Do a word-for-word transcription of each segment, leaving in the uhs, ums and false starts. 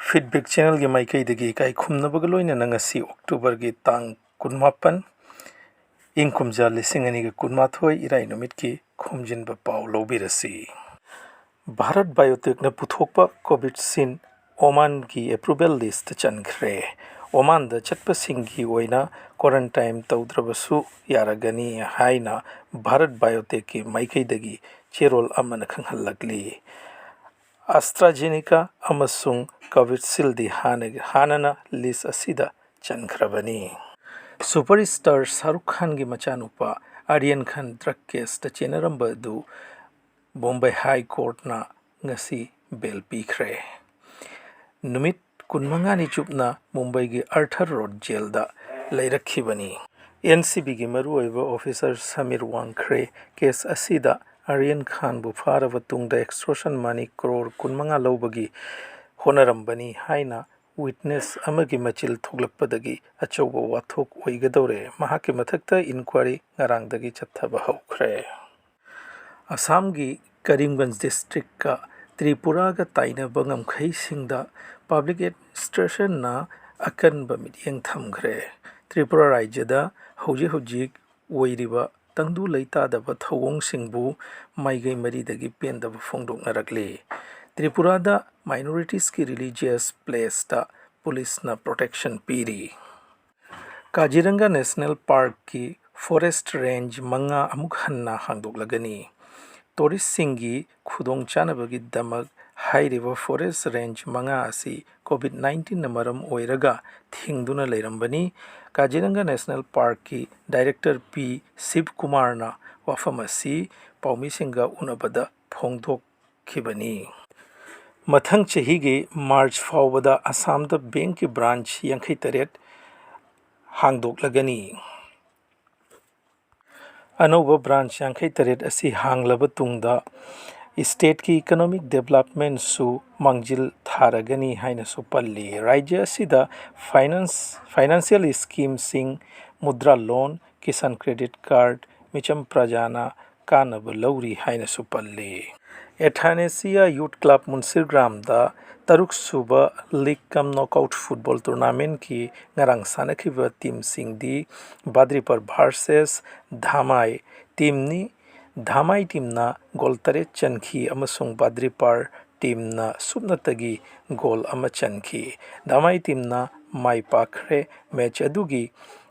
Feedback Channelꯒꯤ ꯃꯥꯏꯀꯩꯗꯒꯤ ꯏꯀꯥꯏ ꯈꯨꯝꯅꯕꯒ ꯂꯣꯏꯅꯅ ꯉꯁꯤ Octoberꯒꯤ ꯇꯥꯡ ꯀꯨꯟꯃꯥꯄꯟ, ꯏꯪ ꯀꯨꯝꯖꯥ ꯂꯤꯁꯤꯡ ꯑꯅꯤꯒ ꯀꯨꯟꯃꯥꯊꯣꯏ, ꯏꯔꯥꯏ ꯅꯨꯃꯤꯠꯀꯤ ꯈꯣꯝꯖꯤꯟꯕ ꯄꯥꯎ ꯂꯧꯕꯤꯔꯁꯤ꯫ ꯚꯥꯔꯠ ꯕꯥꯏꯑꯣꯇꯦꯛꯅ ꯄꯨꯊꯣꯛꯄ Covaxin ꯑꯣꯃꯥꯟꯒꯤ approval listꯇ ꯆꯟꯈ꯭ꯔꯦ꯫ ꯑꯣꯃꯥꯟꯗ ꯆꯠꯄꯁꯤꯡꯒꯤ ꯑꯣꯏꯅ quarantine ꯇꯧꯗ꯭ꯔꯕꯁꯨ ꯌꯥꯔꯒꯅꯤ ꯍꯥꯏꯅ ꯚꯥꯔꯠ ꯕꯥꯏꯑꯣꯇꯦꯛꯀꯤ ꯃꯥꯏꯀꯩꯗꯒꯤ ꯆꯦꯔꯣꯜ ꯑꯃꯅ ꯈꯪꯍꯜꯂꯛꯂꯤ꯫ AstraZeneca ꯑꯃꯁꯨꯡ Covisshieldꯗꯤ ꯍꯥꯟꯅ, ꯍꯥꯟꯅꯅ list ꯑꯁꯤꯗ ꯆꯟꯈ꯭ꯔꯕꯅꯤ꯫ Superstar ꯁꯥꯍꯔꯨꯈ ꯈꯥꯟꯒꯤ ꯃꯆꯥꯅꯨꯄꯥ ꯑꯥꯔꯌꯟ ꯈꯥꯟ drug caseꯇ ꯆꯦꯟꯅꯔꯝꯕ ꯑꯗꯨ ꯕꯣꯝꯕꯦ High Courtꯅ ꯉꯁꯤ bail ꯄꯤꯈ꯭ꯔꯦ꯫ ꯅꯨꯃꯤꯠ ꯀꯨꯟꯃꯉꯥꯅꯤ ꯆꯨꯞꯅ ꯃꯨꯝꯕꯩꯒꯤ ꯑꯥꯔꯊꯔ ꯔꯣꯗ ꯖꯦꯜꯗ ꯂꯩꯔꯛꯈꯤꯕꯅꯤ꯫ NCBꯒꯤ ꯃꯔꯨꯑꯣꯏꯕ officer ꯁꯃꯤꯔ ꯋꯥꯡꯈ꯭ꯔꯦ case ꯑꯁꯤꯗ ꯑꯥꯔꯌꯟ ꯈꯥꯟꯕꯨ ꯐꯥꯔꯕ ꯇꯨꯡꯗ extortion money ꯀ꯭ꯔꯣꯔ ꯀꯨꯟꯃꯉꯥ ꯂꯧꯕꯒꯤ ꯍꯣꯠꯅꯔꯝꯕꯅꯤ ꯍꯥꯏꯅ witness ꯑꯃꯒꯤ ꯃꯆꯤꯜ ꯊꯣꯛꯂꯛꯄꯗꯒꯤ ꯑꯆꯧꯕ ꯋꯥꯊꯣꯛ ꯑꯣꯏꯒꯗꯧꯔꯦ꯫ ꯃꯍꯥꯛꯀꯤ ꯃꯊꯛꯇ inquiry ꯉꯔꯥꯡꯗꯒꯤ ꯆꯠꯊꯕ ꯍꯧꯈ꯭ꯔꯦ꯫ ꯑꯁꯥꯝꯒꯤ ꯀꯔꯤꯝꯒꯟꯖ districtꯀ ꯇ꯭ꯔꯤꯄꯨꯔꯥꯒ ꯇꯥꯏꯅꯕ ꯉꯝꯈꯩꯁꯤꯡꯗ public administrationꯅ ꯑꯀꯟꯕ ꯃꯤꯠꯌꯦꯡ ꯊꯝꯈ꯭ꯔꯦ꯫ ꯇ꯭ꯔꯤꯄꯨꯔꯥ ꯔꯥꯖ꯭ꯌꯗ ꯍꯧꯖꯤꯛ ꯍꯧꯖꯤꯛ ꯑꯣꯏꯔꯤꯕ ꯇꯪꯗꯨ ꯂꯩꯇꯥꯗꯕ ꯊꯧꯑꯣꯡꯁꯤꯡꯕꯨ ꯃꯥꯏꯀꯩ ꯃꯔꯤꯗꯒꯤ ꯄꯦꯟꯗꯕ ꯐꯣꯡꯗꯣꯛꯅꯔꯛꯂꯤ꯫ ꯇ꯭ꯔꯤꯄꯨꯔꯥꯗ minoritiesꯀꯤ religious placeꯇ ꯄꯨꯂꯤꯁꯅ protection ꯄꯤꯔꯤ꯫ ꯀꯥꯖꯤꯔꯪꯒ National Parkꯀꯤ forest range ꯃꯉꯥ ꯑꯃꯨꯛ ꯍꯟꯅ ꯍꯥꯡꯗꯣꯛꯂꯒꯅꯤ꯫ Touristꯁꯤꯡꯒꯤ ꯈꯨꯗꯣꯡꯆꯥꯅꯕꯒꯤꯗꯃꯛ ꯍꯥꯏꯔꯤꯕ forest range ꯃꯉꯥ ꯑꯁꯤ COVID nineteenꯅ ꯃꯔꯝ ꯑꯣꯏꯔꯒ ꯊꯤꯡꯗꯨꯅ ꯂꯩꯔꯝꯕꯅꯤ꯫ ꯀꯥꯖꯤꯔꯪꯒ National Parkꯀꯤ director ꯄꯤ ꯁꯤꯕ ꯀꯨꯃꯥꯔꯅ ꯋꯥꯐꯝ ꯑꯁꯤ ꯄꯥꯎꯃꯤꯁꯤꯡꯒ ꯎꯅꯕꯗ ꯐꯣꯡꯗꯣꯛꯈꯤꯕꯅꯤ꯫ ꯃꯊꯪ ꯆꯍꯤꯒꯤ March ꯐꯥꯎꯕꯗ ꯑꯁꯥꯝꯗ bankꯀꯤ branch ꯌꯥꯡꯈꯩ ꯇꯔꯦꯠ ꯍꯥꯡꯗꯣꯛꯂꯒꯅꯤ꯫ ꯑꯅꯧꯕ branch ꯌꯥꯡꯈꯩ ꯇꯔꯦꯠ ꯑꯁꯤ ꯍꯥꯡꯂꯕ ꯇꯨꯡꯗ stateꯀꯤ economic developmentꯁꯨ ꯃꯥꯡꯖꯤꯜ ꯊꯥꯔꯒꯅꯤ ꯍꯥꯏꯅꯁꯨ ꯄꯜꯂꯤ꯫ ꯔꯥꯖ꯭ꯌ ꯑꯁꯤꯗ finance, financial schemeꯁꯤꯡ, Mudra loan, Kisan credit card, ꯃꯤꯆꯝ ꯄ꯭ꯔꯖꯥꯅ ꯀꯥꯟꯅꯕ ꯂꯧꯔꯤ ꯍꯥꯏꯅꯁꯨ ꯄꯜꯂꯤ꯫ ꯑꯦꯊꯥꯅꯦꯁꯤꯌꯥ ꯌꯨꯠ ꯀ꯭ꯂꯕ ꯃꯨꯟꯁꯤꯔꯒ꯭ꯔꯥꯝꯗ ꯇꯔꯨꯛ ꯁꯨꯕ ꯂꯤꯒ ꯀꯝ ꯅꯣꯛꯑꯥꯎꯠ ꯐꯨꯠꯕꯣꯜ ꯇꯣꯔꯅꯥꯃꯦꯟꯠꯀꯤ ꯉꯔꯥꯡ ꯁꯥꯟꯅꯈꯤꯕ ꯇꯤꯝꯁꯤꯡꯗꯤ ꯕꯥꯗ꯭ꯔꯤꯄꯥꯔ ꯚꯥꯔꯁꯦꯁ ꯙꯥꯃꯥꯏ ꯇꯤꯝꯅꯤ꯫ ꯙꯥꯃꯥꯏ ꯇꯤꯝꯅ ꯒꯣꯜ ꯇꯔꯦꯠ ꯆꯟꯈꯤ ꯑꯃꯁꯨꯡ ꯕꯥꯗ꯭ꯔꯤꯄꯥꯔ ꯇꯤꯝꯅ ꯁꯨꯞꯅꯇꯒꯤ ꯒꯣꯜ ꯑꯃ ꯆꯟꯈꯤ꯫ ꯙꯥꯃꯥꯏ ꯇꯤꯝꯅ ꯃꯥꯏ ꯄꯥꯛꯈ꯭ꯔꯦ꯫ ꯃꯦꯆ ꯑꯗꯨꯒꯤ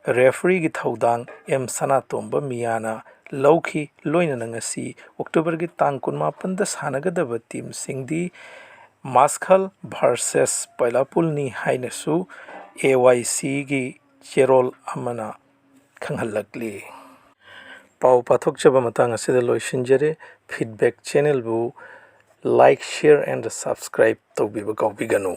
ꯔꯦꯐ꯭ꯔꯤꯒꯤ ꯊꯧꯗꯥꯡ ꯑꯦꯝ ꯁꯅꯥꯇꯣꯝꯕ ꯃꯤꯌꯥꯅ ꯂꯧꯈꯤ꯫ ꯂꯣꯏꯅꯅ ꯉꯁꯤ ꯑꯣꯛꯇꯣꯕꯔꯒꯤ ꯇꯥꯡ ꯀꯨꯟꯃꯥꯄꯟꯗ ꯁꯥꯟꯅꯒꯗꯕ ꯇꯤꯝꯁꯤꯡꯗꯤ ꯃꯥꯁꯈꯜ ꯚꯥꯔꯁꯦꯁ ꯄꯩꯂꯥꯄꯨꯜꯅꯤ ꯍꯥꯏꯅꯁꯨ ꯑꯦ ꯋꯥꯏ ꯁꯤꯒꯤ ꯆꯦꯔꯣꯜ ꯑꯃꯅ ꯈꯪꯍꯜꯂꯛꯂꯤ꯫ ꯄꯥꯎ ꯄꯥꯊꯣꯛꯆꯕ ꯃꯇꯥꯡ ꯑꯁꯤꯗ ꯂꯣꯏꯁꯤꯟꯖꯔꯦ꯫ ꯐꯤꯗꯕꯦꯛ ꯆꯦꯅꯦꯜꯕꯨ like, share and subscribe ꯇꯧꯕꯤꯕ ꯀꯥꯎꯕꯤꯒꯅꯨ꯫